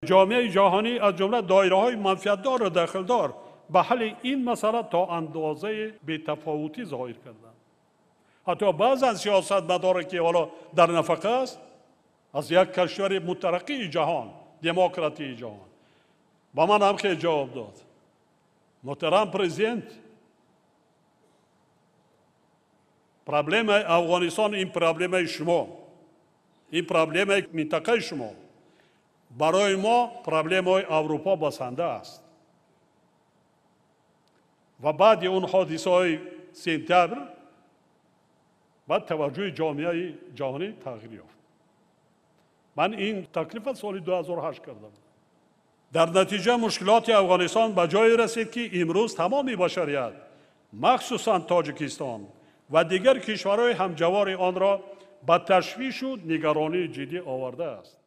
Ҷомеаи ҷаҳонӣ, аз ҷумла доираҳои манфиатдор ва дахлдор, ба ҳалли ин масъала то андозаи бетафовутӣ зоҳир карданд. Ҳатто баъзан сиёсатмадоре, ки ҳоло дар нафақа аст, аз як кишвари мутараққии ҷаҳон, демократии ҷаҳон, ба ман ҳам хеле ҷавоб дод: муҳтарам президент, проблемаи Афғонистон ин проблемаи шумо, ин проблемаи минтақаи шумо. Барои мо проблемаи Аврупо басанда аст. Ва баъди он ҳодисаҳои сентябр баъд таваҷҷӯҳи ҷомеаи ҷаҳонӣ тағйир ёфт. Ман ин таклифа соли 2008 кардам. Дар натиҷа мушкилоти Афғонистон ба ҷое расид, ки имрӯз тамоми башарият, махсусан Тоҷикистон ва дигар кишварҳои ҳамҷавори онро ба ташвишу нигаронии ҷиддӣ овардааст.